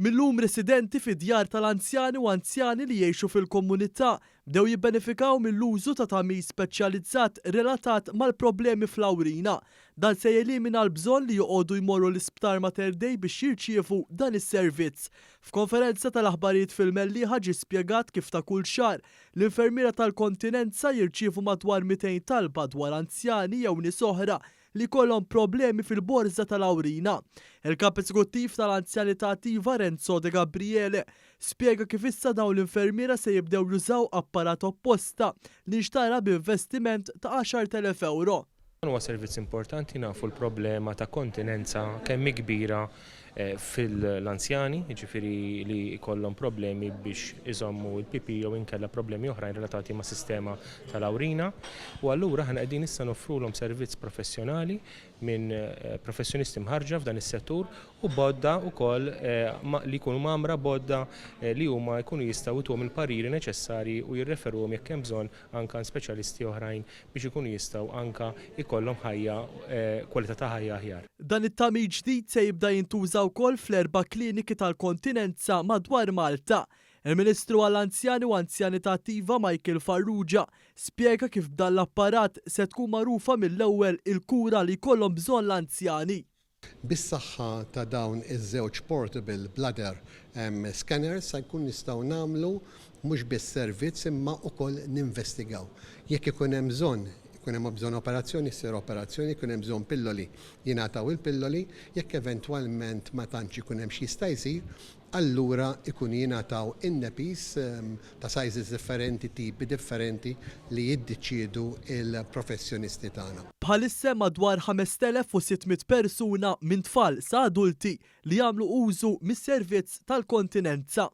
Mil-lum residenti fi djar tal-anzjani u anzjani li jgħixu fil-komunità bdew jibbenefikaw mill-użu ta' tagħmir speċjalizzat relatat mal-problemi fl-awrina. Dan se jelimina l-bżonn li joqogħdu jmorru l-Isptar Mater Dei biex jirċievu dan is-servizz. F'konferenza tal-aħbarijiet fil-Mellieħa ġie spjegat kif ta' kull xahar, l-infermiera tal-kontinenza jirċievu madwar 200 talba dwar anzjani jew nies oħra li jkollhom problemi fil-borża tal-awrina. Il-Kap Eżekuttiv tal-Anzjanità Attiva Renzo De Gabriele spjega kif issa dawn l-infermiera se jibdew jużaw apparat opposta li nxtara b'investiment ta' 10,000 ewro. Dan huwa servizz importanti, nafu l-problema ta' kontinenza kemm hi kbira fil-anzjani, jiġifieri li jkollhom problemi biex iżommu l-pipì jew inkella problemi oħrajn relatati mas-sistema tal-awrina. U allura aħna qegħdin issa noffrulhom servizz professjonali minn professjonisti mħarrġa f'dan is-settur u b'għodda wkoll li jkunu mgħammra b'għodda li huma jkunu jistgħu jtuhom il-pariri neċessarji u jirreferuhom jekk hemm bżonn anke għand speċjalisti oħrajn biex ikunu jistgħu anke jkollhom ħajja kwalità ta' ħajja aħjar. Dan it-tagħmir ġdid se jibda jintuża wkoll fl-erba' kliniki tal-kontinenza madwar Malta. Il-Ministru għall-Anzjani u Anzjanità Attiva Michael Farrugia spjega kif b'dan l-apparat se tkun magħrufa mill-ewwel il-kura li jkollhom bżonn l-anzjani. Bis-saħħa ta' dawn iż-żewġ portable bladder scanners se nkun nistgħu nagħmlu mhux biss servizz imma ukoll ninvestigaw. Jekk ikun hemm bżonn, ikun hemm bżonn operazzjoni ssir operazzjoni, jkun hemm bżonn pilloli jingħataw il-pilloli, jekk eventwalment ma tantx ikun hemm x'jista' jsir, allura jkunu jingħataw in-nappies ta' sizes differenti, tipi differenti li jiddeċiedu l-professjonisti tagħna. Bħalissa hemm madwar 5,600 persuna minn tfal sa adulti li jagħmlu użu mis-servizz tal-kontinenza.